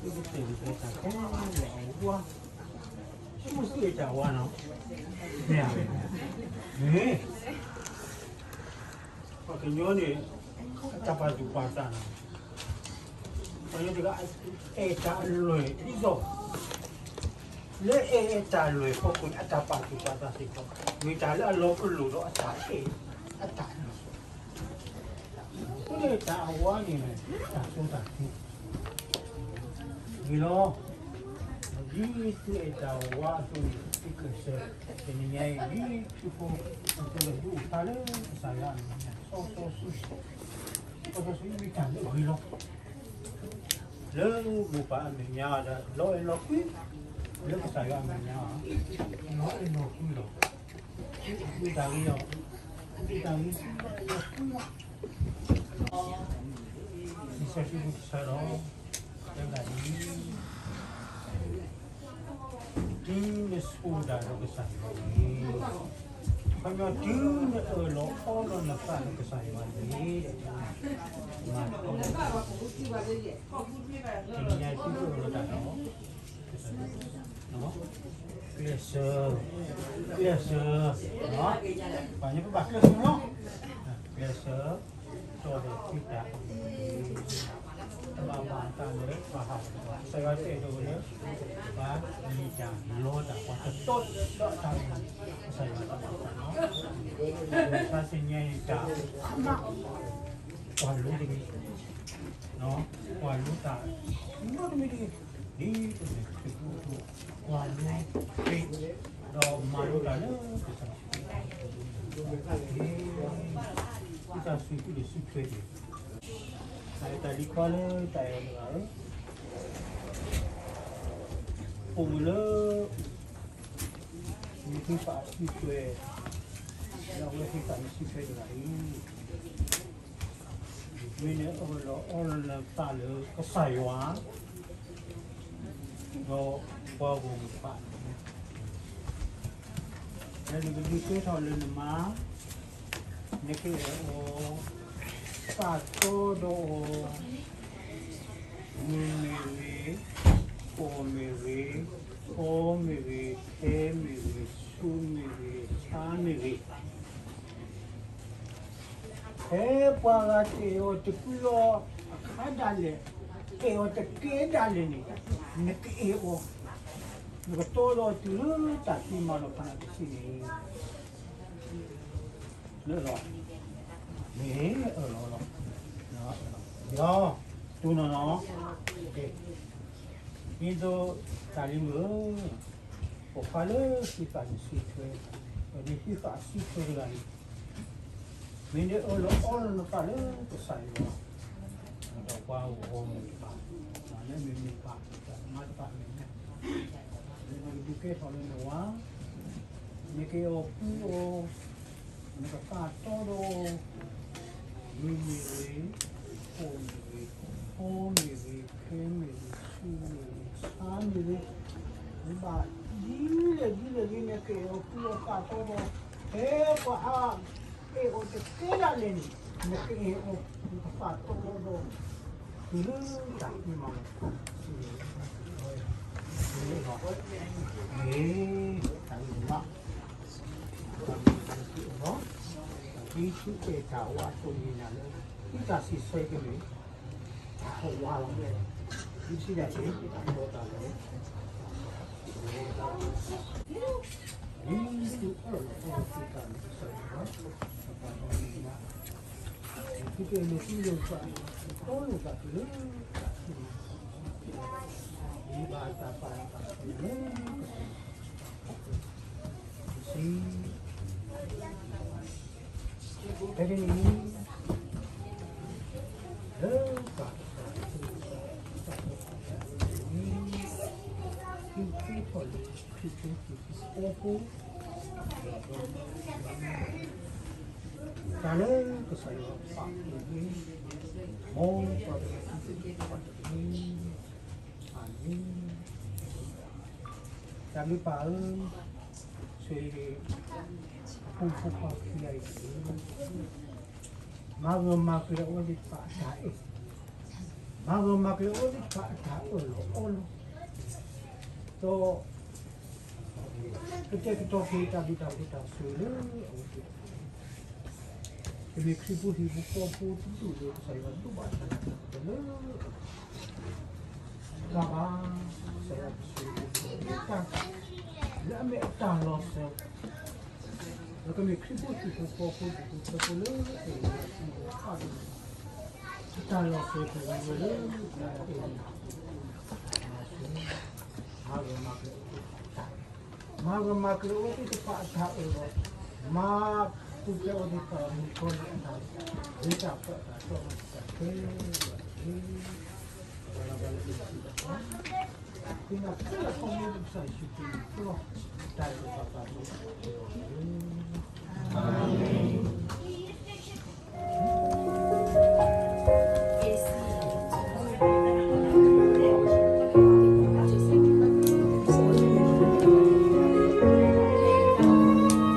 သုကတဲာ်ကတီၤတၢ်ခဲလၢာ်အဝါ, သုမ့ၢ်သုအဲၣ်တၢ်အဝါနီၤ, မ့ၢ်ဧါ, မ့ၢ်, ပှၤကညီန့ၣ် အတၢ်ပာ်သူၣ်ပာ်သးနီၤ, ပှၤကညီတဂၤ အဲၣ်တၢ်အလွဲၢ်ဒ်သိး လၢအဲၣ်တၢ်လွဲၢ်ဖီခိၣ်န့ၣ် အတၢ်ပာ်သူၣ်ပာ်သးစ့ၢ်ကီး မ့ၢ်တၢ်လၢအလီၤပလိာ်ဒီးအတၢ်အဲၣ်အတၢ်လွဲၢ်, အဃိန့ၣ်တၢ်အဝါန့ၣ် တၢ်စိတၢ်ကမီၤ ဂ့ၤလီၤ, ဒ်သုအဲၣ်တၢ်ဝါအသိးန့ၣ် သုကျဲးစၢး, တနံၤညါအံၤ ဒ်သုဖိအသိးလၢသုအိၣ်ဖျါလၢကစၢ်ယွၤအမဲာ်ညါ စီစီဆှံ, စီစီဆှံမ့ၢ်တၢ်လၢအဂ့ၤလီၤ, လၢမိၢ်ပၢ်အမဲာ်ညါဒီး လီၤအဲၣ်လီၤကွံ, လၢကစၢ်ယွၤအမဲာ်ညါ လီၤအဲၣ်လီၤကွံလီၤ, သုတၢ်ဂ့ၤလီၤ, သုတၢ်ဂ့ၤ လီၤအဲၣ်လီၤကွံလီၤ, လံာ်စီဆှံပူၤတဆၢလီၤ, တဲဝဲဒၣ်ဒ်အံၤ, တုၤနဆိၣ်တၢ်ဒီးကစၢ်ယွၤန့ၣ်, ခီဖျိတုၤနအၢၣ်လီၤအီလီၤနသးဒီးကစၢ်ယွၤန့ၣ်, မၤတၢ်, တနံၤညါအံၤသုကအၢၣ်လီၤတၢ်ဒီး ကစၢ်ယွၤ, ကျဲးစၢး, ကျဲးစၢး, ပှၤညီပဘၣ်ကျဲးစၢးလီၤ, ကျဲးစၢး, တီၢ်ဒီးသုတၢ်အၢၣ်လီၤ, တဘၣ်ဘၣ်တၢ်လၢပှၤဟးဂီၤ, ကစၢ်ယွၤတအဲၣ်ဒိးလၢ ပှၤမ့ၢ်တၢ်လီတၢ် ပှၤတတီဒီးတၢ်အၢၣ်လီၤ, ကစၢ်ယွၤတဘၣ်တၢ်လီ, ဘၣ်ဆၣ်သနာ်က့တၢ်အါမး ပှၤလိတမံၤ, ပှၤလိတၢ် လိတမံၤတဂ့ၤ, ဒ်ပမ့ၢ်ခရံာ်ဖိအသိး, ပှၤလိ, ဒီးမၤလိတၢ်လၢကစၢ်ယွၤ, သုတၢ်ဆိၣ်သုတစုထွဲတဂ့ၤ, တၢ်အဲၣ်တၢ်လံၤကွၢ်လၢတၢ်အဲၣ်တဂၤဧၢ, အိၣ်မူလၢ မ့ၢ်ဟ့ၣ်ပှၤအစုထွဲ, လၢအဝဲဟ့ၣ်ပှၤအစုထွဲတဂၤအံၤ, မ့ၢ်နအၢၣ်လီၤအီလီၤနသးလၢကစၢ်ယွၤ, ဒီးပှၤဂီၢ်မုၢ်တဖၣ်, လၢနကဒုးကဲထီၣ်လၢနမါ, နကအဲၣ်အီၤ, သးတီဒီးအီၤ, မုၢ်မ့ၢ်ဂ့ၤ, ကိၢ်မ့ၢ်ဂ့ၤ, အီမ့ၢ်ဂ့ၤ, ခဲမ့ၢ်ဂ့ၤ, ဆူမ့ၢ်ဂ့ၤ, ဆါမ့ၢ်ဂ့ၤ, ဖဲပှၤဂၤတအဲၣ်အီၤတကွံအီၤအခါဒၣ်လဲာ်, အဲၣ်အီၤတကဲဒၣ်လဲာ်န့ၣ်, နကအဲၣ်အီၤ, နကတီဒီးတုၤလၢတၢ်သံမၤလိာ်ဖးနၤတဆံန့ၣ်, လၢလီၤ, မ့ၢ်အၢၣ်လီၤလီၤ, ဒီး, တိၢ်နီၢ်နီၢ်, ဒ်သိးတၢ်လံမုၢ်ဧၢ, ပိာ်ခွါလၢဟ့ၣ်ဃာ်နစုထွဲ, ဒီးနဟ့ၣ်ဃာ်အစုထွဲတဂၤန့ၣ်, မ့ၢ်နအၢၣ်လီၤအီလီၤနသးလၢကစၢ်ယွၤ, ဒီးပှၤဂီၢ်မုၢ်တဖၣ်, လၢမ့မ့ၢ်ပၢ်မါတဖၣ်အမဲာ်ညါ, လၢနကဒုးကဲထီၣ်လၢနဝၤ, နကအဲၣ်အီၤကွံအီၤ, နကသးတီဒီး မုၢ်မ့ၢ်ဂ့ၤ, ကိၢ်မ့ၢ်ဂ့ၤ, အီမ့ၢ်ဂ့ၤ, ခဲမ့ၢ်ဂ့ၤ, ဆူမ့ၢ်ဂ့ၤ, ဆါမ့ၢ်ဂ့ၤ, နဘၣ်ဒ်လဲၣ်ဒ်လဲၣ်ဒ်လဲၣ် နကအဲၣ်အီၤကွံအီၤသးတီဒီး, ဖဲပှၤဟးအဲၣ်အီၤတကဲဒၣ်လဲာ်န့ၣ်, နကအဲၣ်အီၤ, နကသးတီဒီး, တုၤလၢတၢ်သံမၤလိာ်ဖးနၤတဆံန့ၣ်, မ့ၢ်, တၢ်ဂ့ၢ်မး ဒ်သုအဲၣ်တၢ်ဝါအသိးန့ၣ်လၢ သုတၢ်စံးဆၢကမ့ၢ် တၢ်ဝါလီၤ, ဒ်သုဒၣ်က့ၤ တၢ်တီတၢ်လိၤ, ဒ်သုအၢၣ်လီၤအီလီၤသုသးန့ၣ် ကစၢ်ယွၤ, သုကအဲၣ်လိာ်သုလိာ်သး, တီလိာ်သးတုၤလၢတၢ်သံမၤလိာ်, ဒ်ဘၣ်တၢ်ပာ်လီၤသးန့ၣ်လၢ တဆံ, ဖဲန့ၣ်, လၢပှၤကစၢ်အသိး, သုကဲထီၣ်လၢခရံာ်ဖိအပူၤ, တၢ်လၢကစၢ်ယွၤပာ်ဖျါအံၤ, မ်ပှၤကစၢ်အံၤ, အၤမ့ၣ်. တၢ်ဘျုးပၢ်ဧၢ, ဆိၣ်ဂ့ၤ အဖိမုၣ်ဖိခွါခံဂၤအံၤတက့ၢ်. မၤဂၢၢ်မၤကျၢၤအဝဲသ့ၣ်တဖၣ်အတၢ်အဲၣ်, မၤဂၢၢ်မၤကျၢၤအဝဲသ့ၣ်တဖၣ်အတၢ်အၢၣ်လီၤအီလီၤ, ဒီး ကတဲာ်ကတီၤက့ၤတၢ်ဘျုးတၢ်ဖှိၣ်တၢ်ဆိၣ်ဂ့ၤလၢအဝဲသ့ၣ်တဖၣ်, ကမ့ၢ်ခရံာ်ဖိဟံၣ်ဖိဃီဖိတဒူၣ်လၢကစၢ်ယွၤဒိးဘၣ်တၢ်လၢ တၢ်ဘါ, ကစၢ်ယွၤကဆိၣ်ဂ့ၤက့ၤတၢ် လၢအမ့ၢ်အတၢ်လီၤစၢၤ, ဒီးကမ့ၢ်ခရံာ်ဖိဟံၣ်ဖိဃီဖိဒူၣ်ဖိထၢဖိလၢအအိၣ်လၢအသံၣ်လၢအဘီၣ်, အတၢ်လီၤစၢၤကဝဲၤလၢ မၤဂၢၢ်မၤကျၢၤအဝဲသ့ၣ်တဖၣ်အတၢ်, မၤဂၢၢ်မၤကျၢၤအဝဲသ့ၣ်တဖၣ်အတၢ်အၢၣ်လီၤ, မၤပူၤဖျဲးအဝဲသ့ၣ်တဖၣ်မုၣ်ကီၤလံၢ်အတၢ်, ဂ့ၤ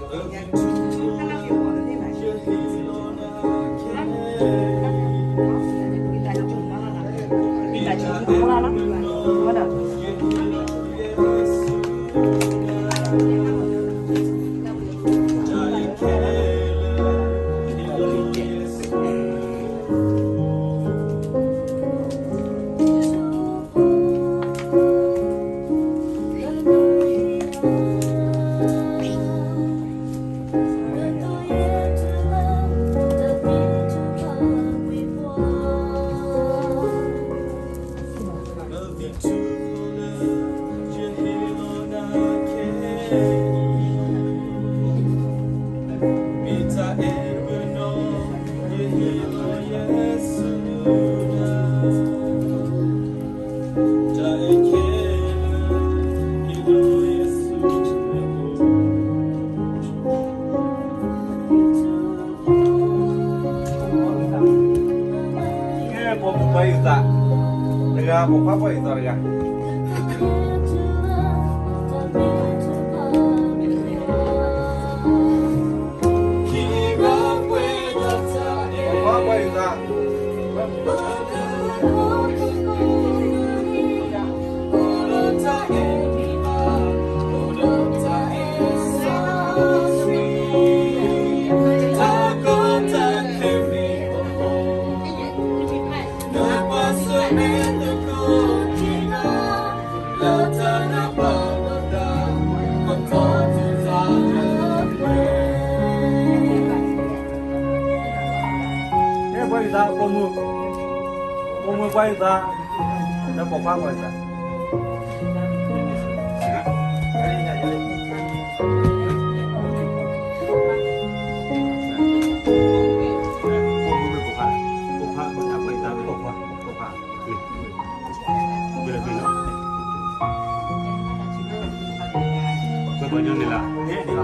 တၢ်ပၢတၢ်စီဆှံတၢ်ခဲလၢာ်တက့ၢ်. ကဲ ပိာ်မုၣ်ပှၤယုၢ်သးတဂၤ, ပိာ်ခွါပှၤယုၢ်သးတဂၤ, ပိာ်ခွါပှၤယုၢ်သး ကဲ ပှၤယုၢ်သး ပိာ်မုၣ်, ပိာ်မုၣ်ပှၤယုၢ်သး, လၢပိာ်ခွါပှၤယုၢ်သး, ပိာ်မုၣ်မ့ၢ်ပိာ်ခွါ, ပိာ်ခွါ ပိာ်ခွါ ပိာ်ခွါ ပိာ်ခွါ ဝဲလၢဖဲနီၤ, ကွဲပှၤညီန့ၣ်လီၤ.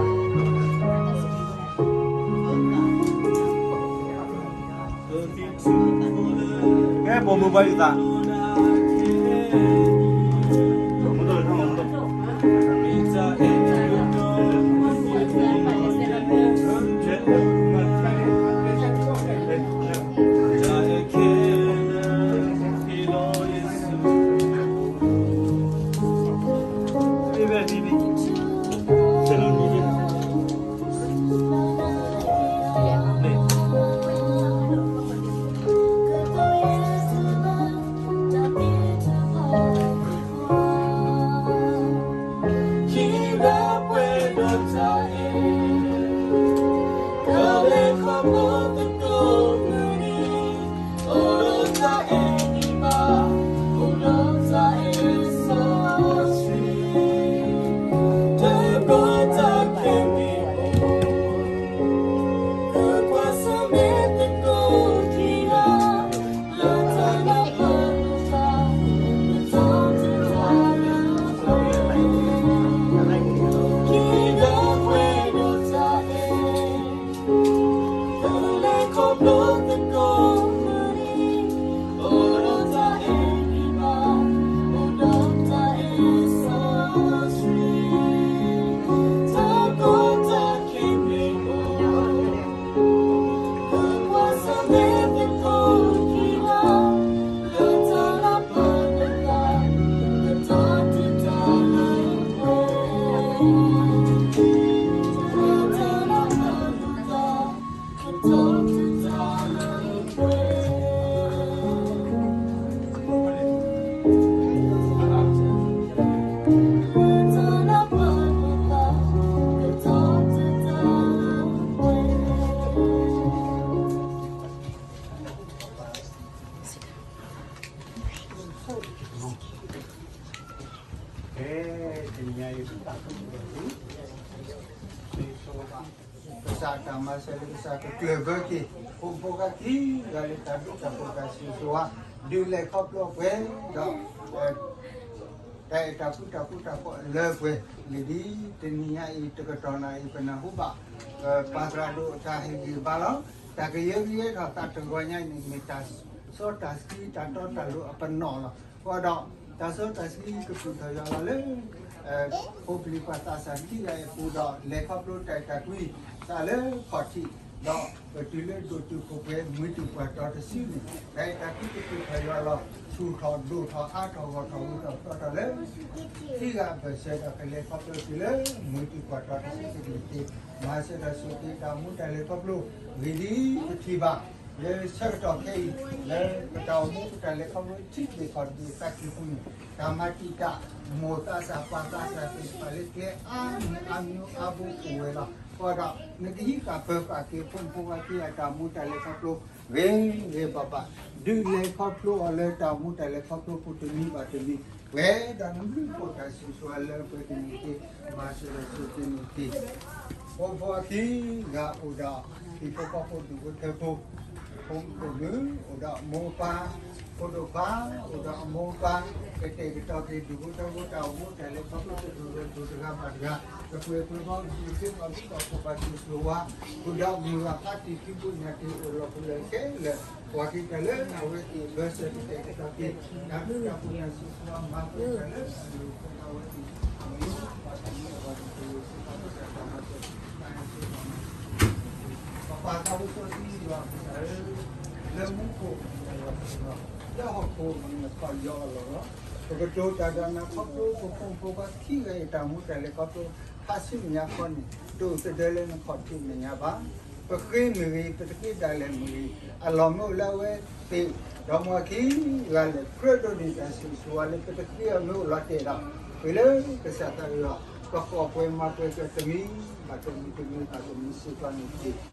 ကဲ ပိာ်မုၣ်ပှၤယုၢ်သး, မုၢ်ဒိၣ်လၢထီၣ်မုၢ်ဒိၣ်, တနံၤအံၤ ပသးခုပှဲၤလံ, ကစၢ်တၢ်မၤစၢၤလၢကစၢ်ကကျၢၢ်ဘၢက့ၤ ဖိမုၣ်ဖိခွါခံဂၤလၢတၢ်ဒူတၢ်ဖိးတၢ်စံၣ်စိၤဧါ, ဒုးလဲၤခီဖျိပှဲၤဒီး တၢ်အဲၣ်တၢ်ကွံတၢ်ဃူတၢ်ဖိးလၢပှဲၤန့ၣ်လံ. တနံၤညါအံၤ တကတီၢ်နၣ်ရံၣ် ပနၢ်ဟူဘၣ် ပၢ်သရၣ်ဒိၣ်အတၢ်ဟ့ၣ်ဂံၢ်ဘါလီၤ. တၢ်ကယၢကယဲထီၣ်သးတဂီၤညါအံၤန့ၣ် မ့ၢ်တၢ်စီတၢ်ဆှံတၢ်တီတၢ်လိၤအပနီၣ်လီၤ. အဃိဒီး တၢ်စီတၢ်ဆှံကသူၣ်ထီၣ်ယွၤလီၤလၢ ဖိပျံၤပှၤသးစၢ်ခံဂၤအံၤအပူၤဒီး လဲၤခီဖျိတၢ်အဲၣ်တၢ်ကွံ သးလၢခီၣ်ထံး, ဒီးပတုၤလၢဒိၣ်တုာ်ခိၣ်ပှဲၤ မုာ်တုာ်ပှၢ်တီၤတစုန့ၣ် တၢ်အဲၣ်တၢ်ကွံကသူၣ်ထီၣ်ယွၤလီၤ. ဆူၣ်ထီၣ်ဒိၣ်ထီၣ်အါထီၣ်ဂီၢ်ထီၣ်ဝံၤထီၣ်သီထီၣ်လၢ ခံဂၤအဘၢၣ်စၢၤဒီး ကလဲၤခီဖျိတုၤလၢ မုာ်တုာ်ပှၢ်တီၤတစုန့ၣ်တက့ၢ်. မၤစၢၤတၢ်ဆိၣ်ဂ့ၤတၢ်အိၣ်မူတၢ်လဲၤခီဖျိ ဂ့ၢ်ဒ်ပထံၣ်ဘၣ် လၢဆၢကတီၢ်ခဲအံၤ လၢပတၢ်အိၣ်မူပတၢ်လဲၤခီဖျိ ထံသဘျ့ကီၢ်သဘျ့သးကံၢ်ပူၤန့ၣ် တၢ်မၤတံာ်တာ် မိၢ်သးစၢ်ပၢ်သးစၢ်သ့ၣ်တဖၣ်လၢကျဲအါမံၤအါမံၤအါဘိအိၣ်ဝဲလီၤ. အဃိဒီး နကဟံးဃာ်ပၢၤဃာ်က့ၤ ဖိမုၣ်ဖိခွါခံဂၤအတၢ်အိၣ်မူတၢ်လဲၤခီဖျိ ဂ့ၤဂ့ၤဘၣ်ဘၣ် ဒုးလဲၤခီဖျိအီၤလၢတၢ်အိၣ်မူတၢ်လဲၤခီဖျိပူၤတမံၤဘၣ်တမံၤ ပှဲၤဒီးနဘျုးဖှိၣ်တၢ်စံၣ်စိၤအလၢပှဲၤတမံၤတက့ၢ်. မၤစၢၤဒီးဆိၣ်ဂ့ၤန့ၣ်တက့ၢ်. ဖိဖိခံဂၤအိၣ်ဒီး ဟံၣ်ဖိဃီဖိဒူၣ်ဖိထၢဖိ ဖိမုၣ်ဖိခွါ အိၣ်ဒီးအမိၢ်အပၢ်, ဖိဒိၣ်ခွါ အိၣ်ဒီးအမိၢ်အပၢ်, ကတဲာ်ကတီၤက့ၤဒူၣ်ဖိထၢဖိ တၢ်အိၣ်မူတၢ်လဲၤခီဖျိတဒူၣ်ဝဲဒူၣ်တဂၤဘၣ်တဂၤ ကပှဲၤပှဲၤဘီက့ၤ က့ၤပာ်ဘျုးပာ်ဖှိၣ်ပာ်စံၣ်စိၤဝါ ဃုာ်ဒီးမုၢ်ဂၤဖးတံၢ်ဖံးဘိညၣ်တ့ၢ်အိၣ်လီၤပူၤလၢခဲလၢာ် ပှၤက့ၤတၢ်လၢအဝဲသ့ၣ်ဘၢၣ်စၢၤကတဲာ်ကတီၤက့ၤ တၢ်ဘျုးတၢ်ဖှိၣ်တၢ်စံၣ်စိၤဝါ မၤပှဲၤတၢ်လၢအလိၤ ပပၢ်သးဝဲစီဆှံယွၤကစၢ်ဧၢ, လၢမူခိၣ် လၢဟီၣ်ခိၣ် နခီၣ်ယီၤအလီၢ်လီၤ. ပကတိၤတၢ်ဒီးနၤခီဖျိ ပဖိမုၣ်ဖိခွါခံဂၤအံၤ တၢ်အိၣ်မူတၢ်လဲၤခီဖျိ ခါဆူမဲာ်ညါခီန့ၣ် တအိၣ်သဒၢလၢနခီၣ်ထံးမဲာ်ညါဘၣ်. ပဃ့မ့ၢ်ဂ့ၤ ပတဃ့ဒၣ်လဲာ်မ့ၢ်ဂ့ၤ အလီၢ်မ့ၢ်အိၣ်လၢအဝဲသ့ၣ် ဒီးမိၢ်ခံဂၤလၢာ် ကြၢးဒိးန့ၢ်တၢ်စံၣ်စိၤဝါလၢ ပတဃ့အီၤမ့ၢ်အိၣ်လီၤတဲာ်ဒီး ပှ့ၤလၢကစၢ်သးအဂီၢ် ပဃီၣ်ပှဲၤမၤပှဲၤကၢၤတမံၤဘၣ်တမံၤ တမံၤဘၣ်တမံၤစ့ၢ်ကီးန့ၣ်တက့ၢ်.